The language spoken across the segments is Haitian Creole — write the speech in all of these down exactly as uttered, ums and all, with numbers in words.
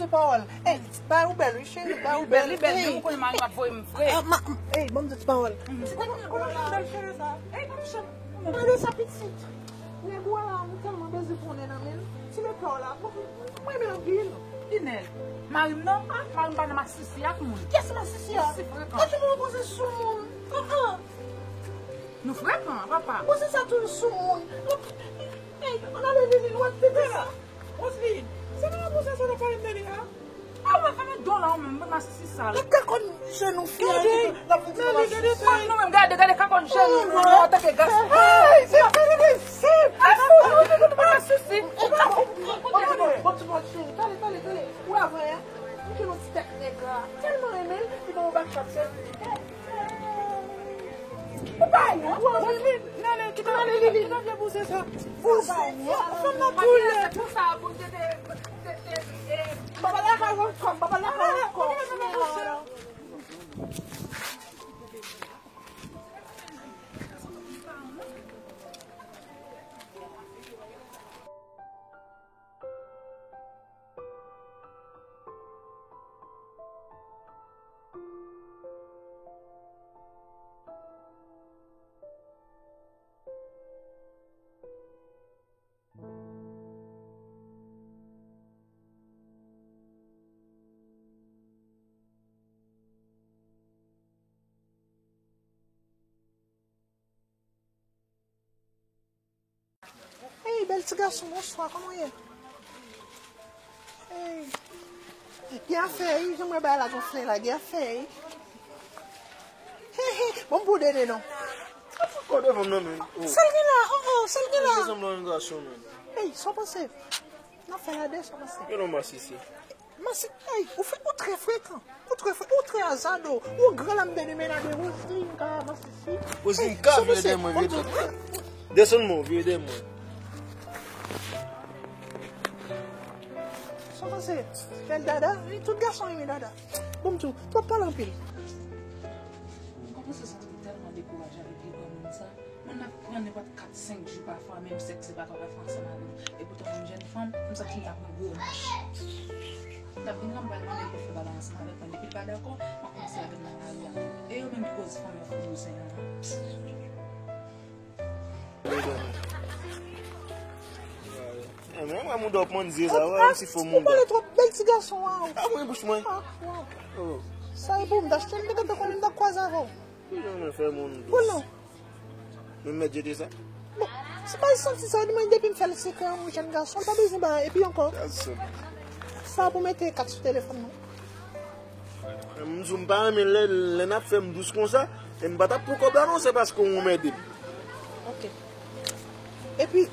di pawòl. Ey, bay ou bèl, wi, cheri, bay ou bèl. Li bèl, li bèl, men ou konnen mari m ap voye m fre. Ah, ma, ey, ban m di ti pawòl. Ti konnen bèl cheri sa. Ey, pa touche m. Gade sa pitit. Nèg ou a la, m tèlman bezwen konnen nan men l. Ti nèg pa w la, mwen renmen anpil. Linèl, mari m nan, mari m pa nan masisi ak moun. Kiyès masisi a? Masisi frekan. Kote moun poze sou moun? Ah, ah. Nou frekan, papa. Poze sa tou sou moun. Ey, ann ale Lili, nou ap tete sa. Roseline, se nan pou sa sa nan pale m de li a? Ah, mwen fè men don la, ou menm, mwen masisi sal. Gade kakòn jenou fi a, l ap vin di masisi. Gade, gade, nou menm, gade, gade kakòn jenou nou an tanke gason. Hey, se fini isit. Masisi. Bon, ti bon, bon, ti bon, cheri, tande, tande, tande. Ou la vre, hein? Ou gen yon ti tèt nèg la. Tèlman renmen l, li ban ou bak chak sèl. Ou pa yon. Roseline, nan, nan, kite, kite, kite vye bouzen sa. Ou pa yon. Fanm nan koulè. Se pou sa, pou te, te, te, te, baba la ka yon kòm, baba la ka yon kòm. Ti gason, bonswa, kòman w ye? Hey. Gen afè, wi, jan mwen bay la gonfle la, gen afè, wi. Hey, hey, bon, m pou dede non. Kòde fanm nan, men. Oh. Sèl gen la, oh, oh, sèl gen la. Sèl gen la. Hey, sa w panse? N ap fè la de, sa w panse? Gen non masisi. Masi, hey, ou fè, ou trè frekan. Ou trè fre, ou trè azado. Ou gran la m te de menade Rosinka, masisi. Rosinka, vire dèyè mwen, vire dèyè mwen. Desann mwen, vire dèyè mwen. Sa w panse? Bèl dada, wi, tout gason renmen dada. Bon, m di w, twòp pale anpil. Mwen kòmanse santi m tèlman dekouraje avèk vye granmoun sa. Moun nan pran nenpòt kat, senk jou pafwa, menm sèks li pa ka fè ansanm avè m. Epoutan, yon jèn fanm, m santi m ta pran gwo mach. M t ap vin la, m pral mande l pou l fè bagay ansanm avèk mwen. Depi l pa dakò, m ap kòmanse lage l nan lari a. E yo menm ki koz fanm yo fè bouzen an. E, men, mwen, mouda w pran zye sa, wè, yon ti fo mouda. Ou pale twòp, bèl ti gason, waw. A, mwen, bouch mwen. Ah, waw. Oh. Sa e pou m t achte, m te gentan konnen m t ap kwaze avè w. Ki jan mwen fè moun tou? Bon, non. Men mèt jete sa? Bon, se pa santi sa, mwen depi m fè l sekrè an, mwen jèn gason, l pa bezwen ba, epi ankò. Sa pou mete kat sou telefòn nan. M di w m pa renmen lè, lè n ap fè m dous konsa, e m pa t ap pran kòb la non, se paske w anmède m. Ok. Epi,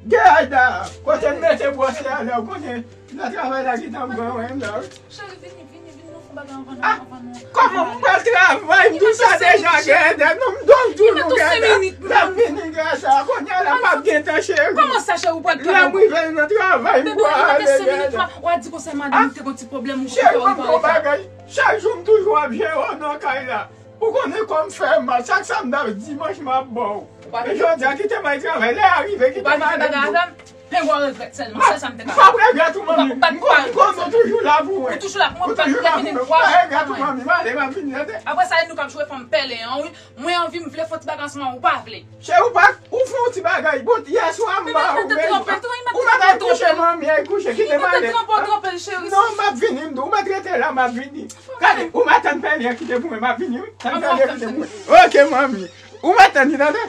Geda, kote m mete bwòs la la, ou konnen nan travay la gentan m pran wè m la wi. Cheri, vini, vini, vini, nou fè bagay anvan nou, anvan nou. Kòman m pral travay, m di w sa deja, Geda, non, m di w tou nou, Geda. L ap vini, Geda, kounye a la m ap gen tan, cheri. Kòman sa, cheri, ou pral travay? Lè m rive nan travay, m pral ale, Geda. W a di konsa madanm te gon ti pwoblèm, ou poko rive ale. Cheri, ban m yon bagay, chak jou m toujou ap jere w nan kay la. Ou konnen kò m fè mal, chak samdi ak dimanch m ap ba w. E jodi a kite m al travay, lè a rive kite m ale tou. Pen w a regrèt sèlman, sèl sa m te ka fè. M p ap regrèt ou, manmi. M konnen w toujou la pou mwen. Ou toujou la pou mwen, ou toujou la pou mwen. M pa regrèt ou, manmi. M ale, m ap vini, tande. Apre sa, e nou k ap jwe fanm pèlen an, wi. Mwen anvi, m vle fè yon ti bagay ansanm avè w, ou pa vle. Cheri, ou pa, ou fè yon ti bagay. Bon, yè swa m ba ou, men ou mèt al kouche, manmi, al kouche, kite m ale. Non, m ap vini, m di w, ou mèt rete la, m ap vini. Gade, ou mèt tann pèlen an kite pou mwen, m ap vini, wi. Tann pèlen an kite pou mwen. Ok, manmi. Ou mèt tann li, tande.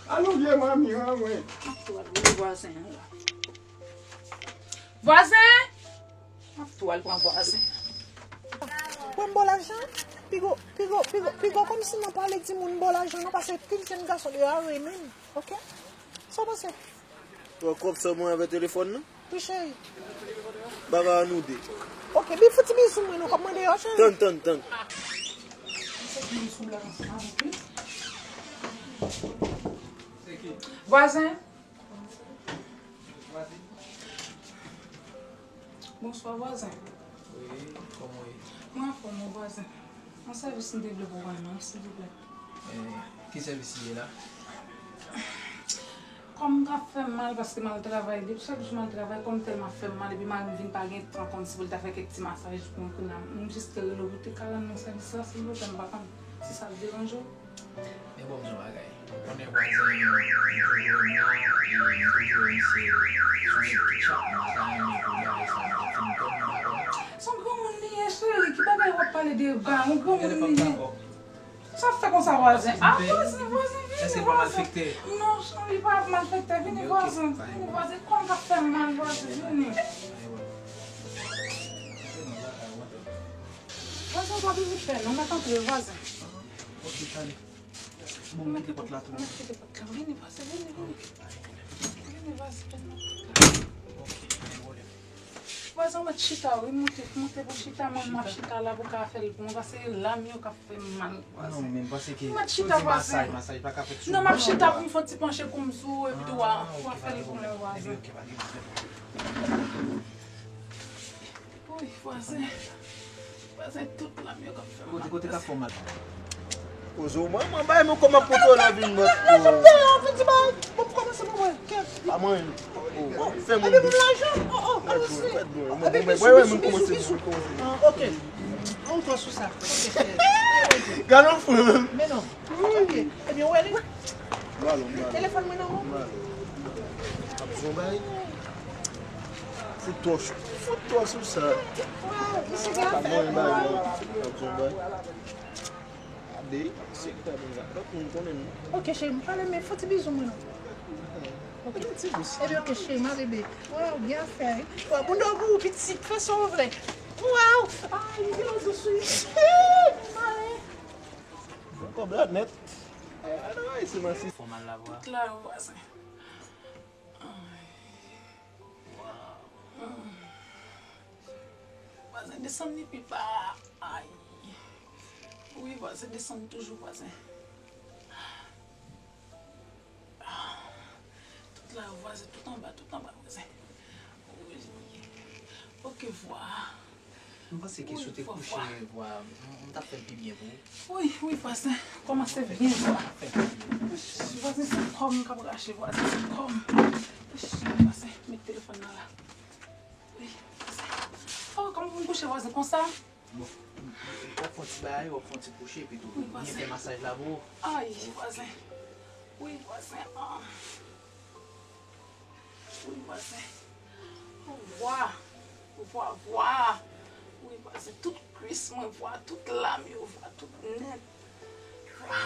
Al ouvri manmi an, mwen. M ap tou al vini vwazen an la. Vwazen! M ap tou al pran vwazen. Bon, m ba w lajan. Piga, piga, piga, piga kòmsi nan pale timoun ba w lajan, non, paske tout jèn gason deyò a renmen m, ok? Sa w panse? Pran kòb sèlman avè telefòn nan? Wi, cheri. Bagay a nou de. Ok, bi, fouti bizou mwen non, kòb mwen deyò, cheri. Tann, tann, tann. Vwazen. Bonswa, vwazen. Wi, kòman w ye? Mwen anfòm, wi, vwazen. Yon sèvis m te vle pou vwazen an, silvouplè. Eh, ki sèvis li ye la? Kò m ap fè m mal paske m al travay, depi chak jou m al travay, kò m tèlman ap fè m mal, epi mari m vin pa gen tan kòmsi pou l ta fè kèk ti masaj pou mwen kounye a. M jis te rele w pou te ka rann mwen sèvis la, silvouplè, m pa konn si sa ap deranje w. Men bon, m di w yon bagay. Ou konnen vwazen an, li toujou renmen m, e li toujou wè misye sou yon ti chat, m pa ta renmen pou bagay sa, m fin pè m pa konn. Se yon granmoun li ye, cheri, ki bagay w ap pale de ba, yon granmoun li ye. Sa w ap fè konsa, vwazen? Ah, vwazen, vwazen, vini, vwazen. Èske l pa malfektè? Non, cheri, li pa malfektè, vini, vwazen, vini, vwazen, kò m t ap fè m mal, vwazen, vini. Vwazen, ou pa bezwen pè, non, m ap antre, vwazen. Ok, ale. Bon, m kite pòt la tou. M ap kite pòt la. Vini, vwazen, vini, vini. Vini, vwazen, vini. Ok, pa gen pwoblèm. Vwazen, ou mèt chita, wi, moute, moute pou chita, mwen, m ap chita la pou ka fè l pou mwen, paske lam yo k ap fè m mal, vwazen. Non, men m panse ke se yon ti masaj, masaj pa ka fèt sou non, m ap chita pou m fè yon ti panche kou m sou ou, epi tou w a, w a fè l pou mwen, vwazen. Ok, pa gen pwoblèm. Wi, vwazen. Vwazen, tout lam yo k ap fè m mal. Kote, kote k ap fè w mal? Poze w, mwen, mwen, bay mwen kòman poto la vin mwen. Lè fè m deyò, fè ti bay. Bon, m kòmanse pou mwen. Kèt. Pa mwen. Fè moun dous. Epi pou lajan. Oh, oh, pa dous. Epi bizou, bizou, bizou, bizou. Ah, ok. An tou sou sa. Ok, cheri. Gade yon fou menm. Men non. Ok. Ebyen, ou wè li? M ale, m ale. Telefòn mwen nan men w. M ale. Ap zonbay. Fout twò sou, fout twò sou sa. Waw, misye gen afè. Ap zonbay. Ap zonbay. Gade, se ki ta vin la. Lòt moun konnen nou. Ok, cheri, m pale, men fè ti bizou mwen non. Ebyen, ok, cheri, m a bebe. Waw, gen afè wi. Waw, moun nan gou pitit, fè sa w vle. Waw, ay, li gen dous wi. Ale. Kòb la nèt. Ay, ay, se masi. Fò mal la vwa. Tout la yo vwazen. Ay. Waw. Vwazen, desann li pi ba. Ay. Wi, vwazen, desann toujou, vwazen. Tout la, vwazen, tout anba, tout anba, vwazen. Wi. Ok, vwa. M panse ke si w te kouche, vwa, m, m t ap fè l pi byen pou ou. Wi, wi, vwazen. Kòmanse byen, vwa. Vwazen, se kò m k ap rache, vwazen, se kò m. Vwazen, met telefòn nan la. Wi, vwazen. Oh, kòman pou m kouche, vwazen, konsa? Bon, w ap fè yon ti bagay, w ap fè yon ti kouche, epi tou, m fè masaj la pou ou. Ay, vwazen. Wi, vwazen. Ah. Wi, vwazen. Vwa. Vwa, vwa. Wi, vwazen. Tout kwis mwen, vwa. Tout lam yo, vwa. Tout nèt. Vwa.